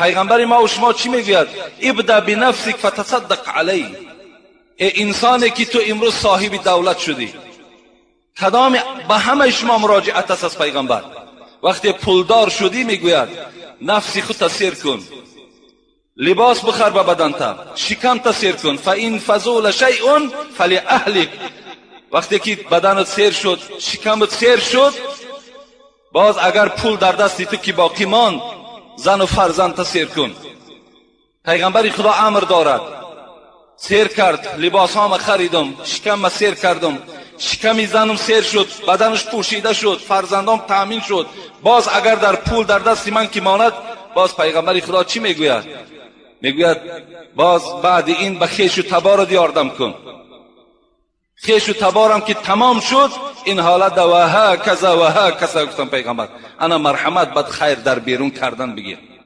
Пайғамбари ма ва шумо чӣ мегӯяд? Ибда бинафсик фатасаддақ алайҳ. Э инсоне ки ту имрӯз соҳиби давлат шудӣ, кадоме ба ҳамаи шумо муроҷиат аст аз пайғамбар. Вақте пулдор шудӣ, мегӯяд, нафси худта сер кун, либос бихар ба баданта, шикамта сер кун. Фаин фазула шайъун фалиаҳлик. Вақте ки баданат сер шуд, шикамат сер шуд, боз агар пул дар дасти ту ки боқӣ монд, зану фарзандта сер кун. Пайғамбари Худо амр дорад. Сер кард, либосҳома харидум, шикамма сер кардум, шиками занум сер шуд, баданаш пӯшида шуд, фарзандом таъмин шуд, боз агар дар пул дар дасти ман ки монад, боз пайғамбари Худо чӣ мегӯяд? Мегӯяд, боз баъди ин ба хешу таборат ёрдам кун. Хешу таборам ки тамом шуд, ин ҳолат ва ҳаказа ва ҳаказа гуфтам пайғамбар. Ана марҳамат, бад хайр дар берун кардан бигир.